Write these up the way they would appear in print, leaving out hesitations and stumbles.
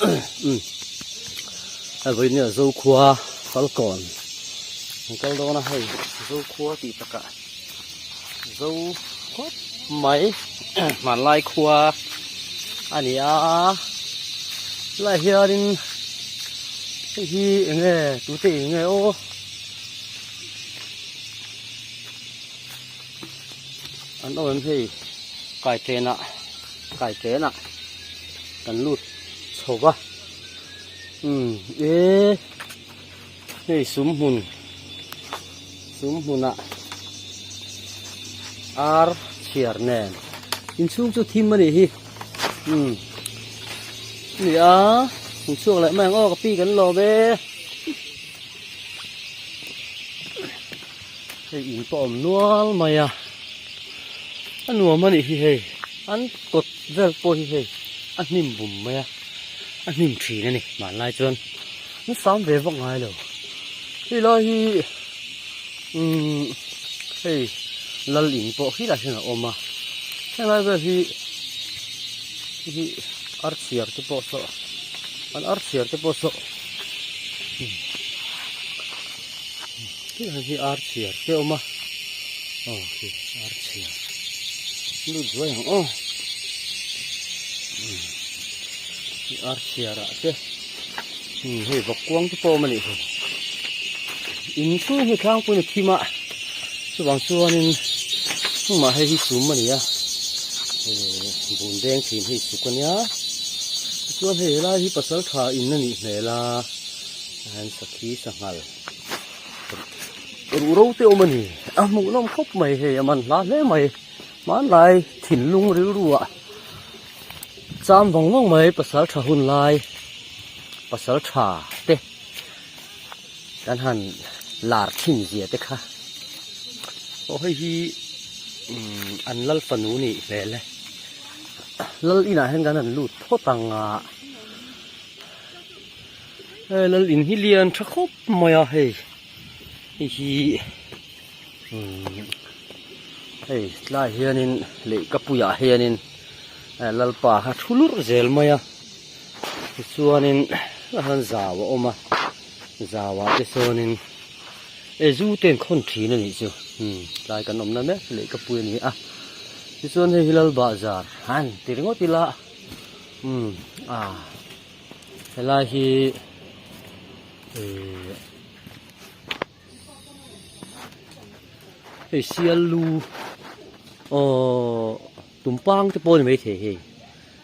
Umm hei vawiin ah Zokhua Falkawn an kal dawn a hei Zokhua tih takah Zo khawp mai hmanlai khua a ni a helaiah hianin hei hi eng nge tute in nge aw. An awm em hei kaitlenah kaitlenah kan lut chho va umm e hei sum hmun sum hmunah ar chhiar nen inchhung chu thim a nih hi umm ni a inchhuak leh mai ang aw ka pi kan lawm e. Hei in pawh a awm nual mai a a nuam a nih hi hei an kawt vel pawh hi hei a hnim bum mai a a hnim thin a ni hmanlai chuan an sam ve vak ngai lo hei lai hi umm hei lal in pawh khi lai hian a awm a helai vel hi hi archhiar te pawh saw an archhiar te pawh saw. Hei hi ar chhiar te a awm a aw khi ar chhiar lut zuai ang aw umm ar chhiar ah te umm hei vawk kuang te pawh a awm a nih hi in chhung hi tlangpuiin a thim a chuvang chuanin engmah hei hi sum a ni a ehh bun deng thin hei suk a nia tichuan hei helai hi pasal tha in a nih hmel a an sakhi sanghal. Ruh ro te awm a ni a hmuh nawm khawp mai hei a man hla hle mai hmanlai thinlung rilru ah cham vang vang mai pasal tha hun lai pasal tha te kan han lar thin zia te kha aw hei hi umm an lal fanu nih hmel e lal inah hian kan han lut phawt ang a. Hei lal in hi lian tha khawp mai a hei hei hi umm hei tlai hianin lehkapuiah hianin lalpa kha thu lurh zel mai a tichuanin tah hian zau a awm a zauah te sawnin eh zu te an khawn thin a nih chu umm tlai kan awmna mek hi lehkapui a ni a tichuan hei hi lal bahzar han ti ringawt ila umm ah. Helai hi ihh hei sial lu aww tumpang te pawh a ni maithei hei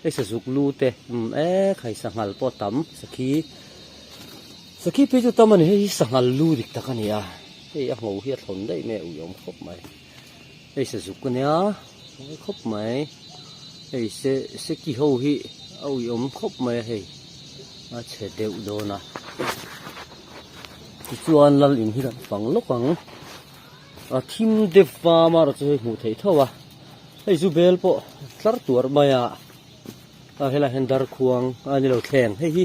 hei sazuk lu te umm ekhai sanghal pawh a tam sakhi sakhi phei chu tam a ni hei hi sanghal lu dik tak a ni a hei a ngho hi a thlawn daih mai a uiawm khawp mai hei sazuk a nia mawi khawp mai hei se seki ho hi a uiawm khawp mai a hei a chhe deuh dawn a tichuan lal in hi kan fang lawk ang a thim deuh fam a chu hei hmuh theih tho a hei zu bel pawh tlar tuar mai a a helaiah hian darkhuang a ni lo thleng hei hi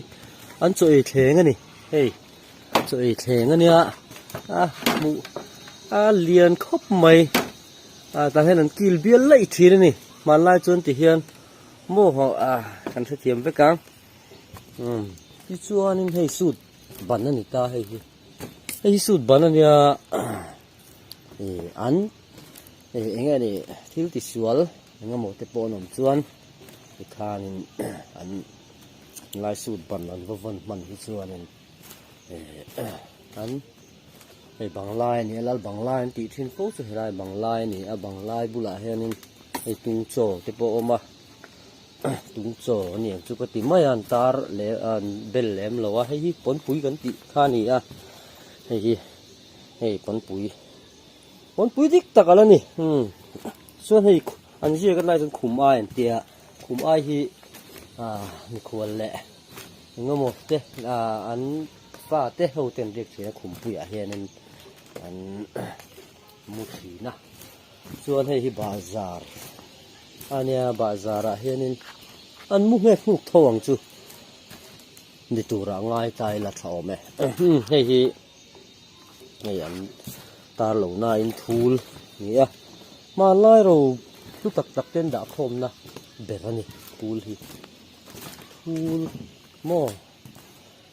an chaw ei thleng a ni hei. Chaw ei thleng a nia a hmuh a lian khawp mai ah tah hian an kil bial laih thin a ni hmanlai chuan ti hian maw hawh ah kan hrethiam vek ang umm tichuanin hei suit ban a ni ta hei hi hei hi suit ban a nia ih an ih eng nge ni thil ti sual eng emaw te pawh an awm chuan tikhanin an lai suit ban an va vawn hman hi chuanin. An hei banglai a ni a lal banglai an tih thin fo chu helai banglai a ni a banglai bulah hianin hei tung chaw te pawh a awm a tung chaw a ni ang chu ka ti mai a an tar leh an bel lem lo a hei hi pawnpui kan tih kha a ni a hei hi hei pawnpui pawnpui dik tak a la ni umm chuan hei an ziak a lai chuan khum ai an tia khum ai hi ah mikhual leh. Engemaw te ah an fa te ho ten biak thin a khumpuiah hianin an mu thin a chuan hei hi bahzar a nia bahzar ah hianin an mu nghek nghuk tho ang chu ni turah ngai ta ila tha awm e hei hi hei an tar lo nain thul a ni a hmanlai ro hlu tak tak te an dah khawmna ber a ni phul hi. Phul. Maw?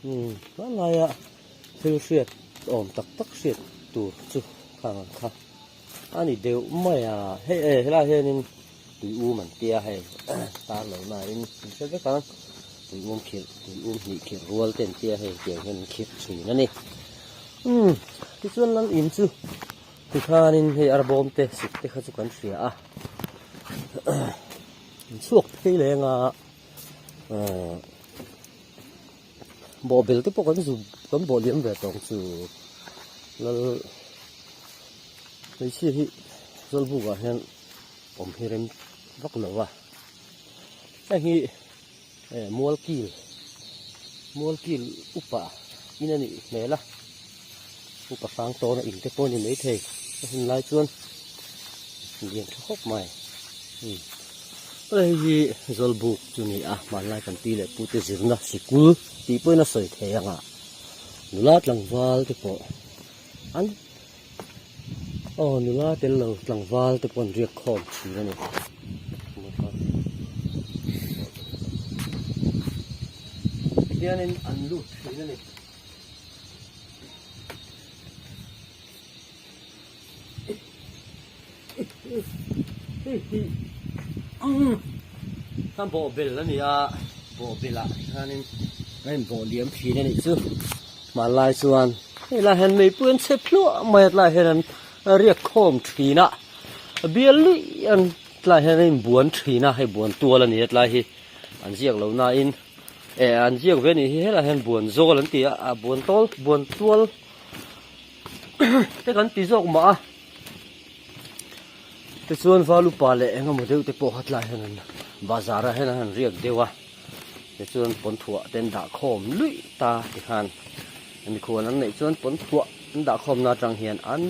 Umm hmanlaia thil hriat awm tak tak hriat tur chu khang ang kha a ni deuh mai a. Hei e helaiah hianin tui um an tia hei tar lo nain an hre vek ang. Tui um khirh tui um hnih khirh rual te an tia hei tiang hian an khirh thin a ni. Umm tichuan lal in chu tikhanin hei arbawm te suk te kha chu kan hria a. An chhuak phei leng a. Ahh bawhbel te pawh kan zu kan bawh liam ve tawng chu lal hmeichhia hi zawlbuk ah hian awm hi rem vak lo a heng hi eh mualkil mualkil upa in a nih hmel a upa hrang tawn a in te pawh a ni maithei a hun lai chuan lian tha khawp mai umm. Hei hi Zawlbuk chu ni a, hmanlai kan pi leh pute zirna sikul tih pawhin a sawi thei ang a, nula tlangval te pawh an aw nula tel lo tlangval te pawh an riak khawm thin a ni. Tihianin an lut thin a ni. Kha bawhbel a ni a bawhbel ah hianin a inbawh liam thin a nih chu hmanlai chuan helai hian meipui an chhe hluah mai a tlaiah hian an riak khawm thin a a bial luih an tlaiah hian a inbuan thin a hei buan tual a ni a tlai hi an ziak lo nain eh an ziak ve a nih hi helaiah hian buan zawl an ti a ah buan tawl buan tual. Te kan ti zawk mah a tichuan valupa leh eng emaw deuh te pawh kha tlai hian an bazar ah hian an han riak deuh a tichuan pawnthuah te an dah khawm luih ta tikhan mikhual an neih chuan pawnthuah an dah khawm na atang hian an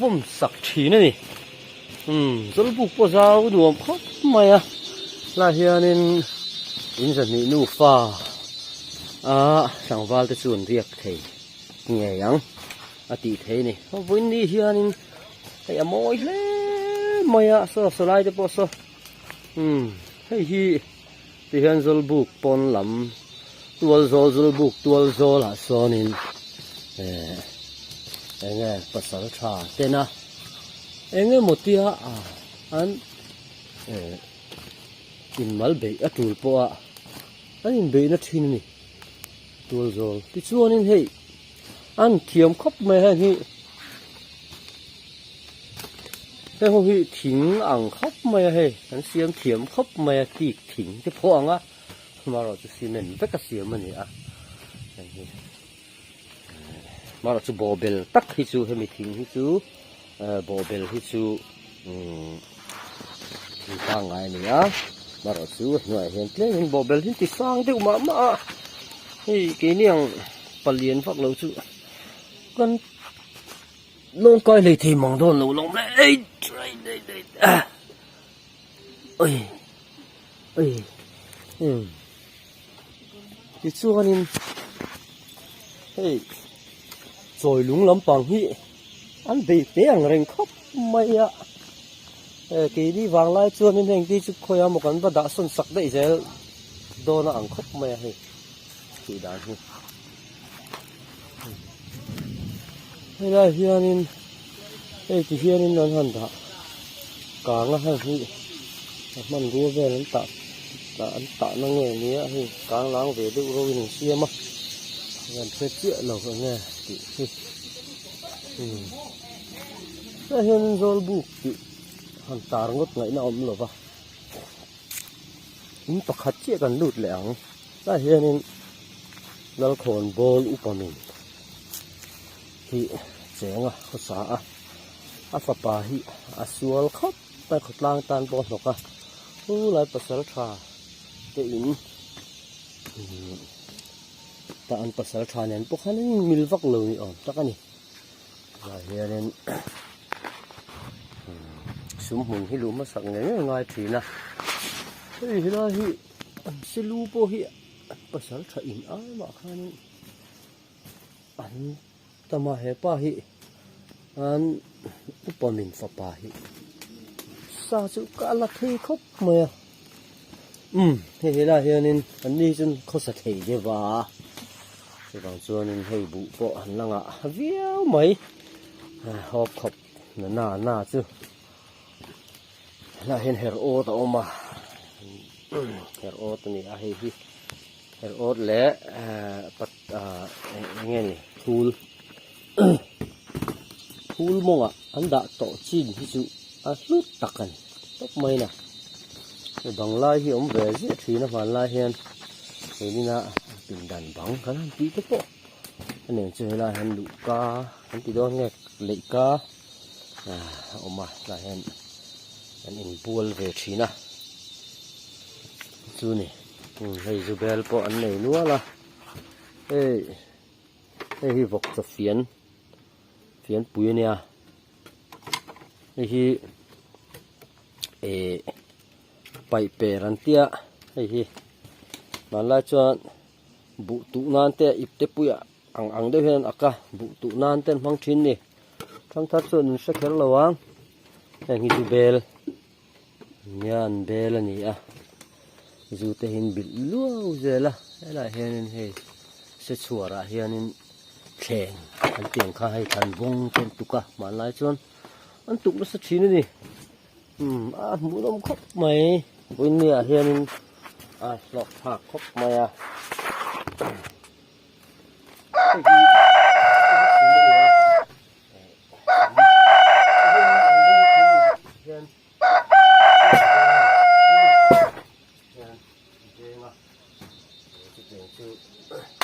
vawm sak thin a ni umm zawlbuk pawh zau nuam khawp mai a tlai hianin in zahnih nufa ah tlangval te chu an riak thei. Ngei ang a tih theih a ni. Vawiin ni hianin hei a mawi hle mai a saw saw lai te pawh saw umm hei hi ti hian zawlbuk pawn lam tual zawl zawlbuk tual zawl ah sawnin eh eng nge pasal tha tena eng emaw tia ah an eh inmal beih a tul pawh a an inbeihna thin a ni. Tual zawl tichuanin hei an thiam khawp mai heng hi heng ho hi thing ang khawp mai a hei an siam thiam khawp mai a tik thing te pawh ang a amaherawh chu cement vek a siam a ni a heng hi amaherawh chu bawhbel tak hi chu hemi thing hi chu eh bawhbel hi chu umm thing pangngai a ni a marawh chu a hnuaiah hian tlemin bawhbel hi ti sang deuh mah mah a hei keini ang palian vak lo chu kan lawng kai hlei thei mang dawn lo lawm le ei ui ui umm tichuanin hei chawi lung lampang hi an bei te ang reng khawp mai a eh keini vanglai chuanin heng te chu khawiah maw kan va dah sawn sak daih zel dawn a ang khawp mai a hei tih dan hi helaiah hianin hei ti hianin an han dah kang a heng hi a hmanrua vel an tah an tahna nge nia hei kang lang ve deuh ro in an siam a an hre chiah lo eng nge tih hi. Hetah hianin Zawlbuk tih han tar ngawt ngaihna a awm lo va, in pakhat chiah kan lut leh ang. Hetah hianin Lalkhawn Bawl upa min hi cheng a khawsa a, a fapa hi a sual khawp mai khawtlang tan pawh a hnawk a, chu lai pasal tha te in. Tah an pasal tha nen pawh khan in mil vak lo ni awm tak a ni. Tunah hianin sum hmun hi luh hmasak ngei ngei ngai thin a. Hei helai hi an silu pawh hi an pasal tha in ai mah khanin an tam a hepa hi an upa min fapa hi sa chu ka la thei khawp mai a. Umm hei helaiah hianin an ni hi chuan khawsa thei deuh a chuvang chuanin hei buh pawh an la ngah viau mai hawp khawp na na na chu helaiah hian her awt a awm a her awt a ni a hei hi her awt leh pat ah eng nge ni phul phul mawngah an dah tawh chin hi chu a hlu tak a ni tawp mai na hei bang lai hi awm ve ziah thin a hmanlai hian keinin a pindan bang kan han tih te pawh a nen chu helaiah hian luhka kan ti dawn nge leihka ah a awm a tlaiah hian an inbual ve thin a chu ni hei zu bel pawh an nei nual a hei hei hi vawk chaw fian fian pui a nia hei hi eh paih per an tia hei hi hmanlai chuan buh tuh nan te ip te puiah ang ang deuh hian an ak a buh tuh nan te an hmang thin a ni thangthar chuan an hre kher lo ang heng hi chu bel nia an bel a ni a zu te hi an bilh luau zel a helaiah hianin hei se chhuarah hianin thleng an tih ang kha hei thlan vawng te an tuk a hmanlai chuan an tuk nasa thin a ni umm a hmuhnawm khawp mai vawinia hianin a hlawk thlak khawp mai a.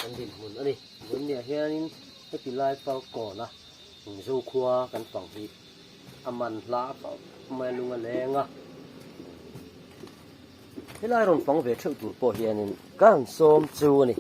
Kan dinhmun a ni vawinia hianin heti lai falkawn a zokhua kan fang hi a man hla khawp mai a lung a leng a helai rawn fang ve theuh tur pawh hianin ka han sawm chu a ni.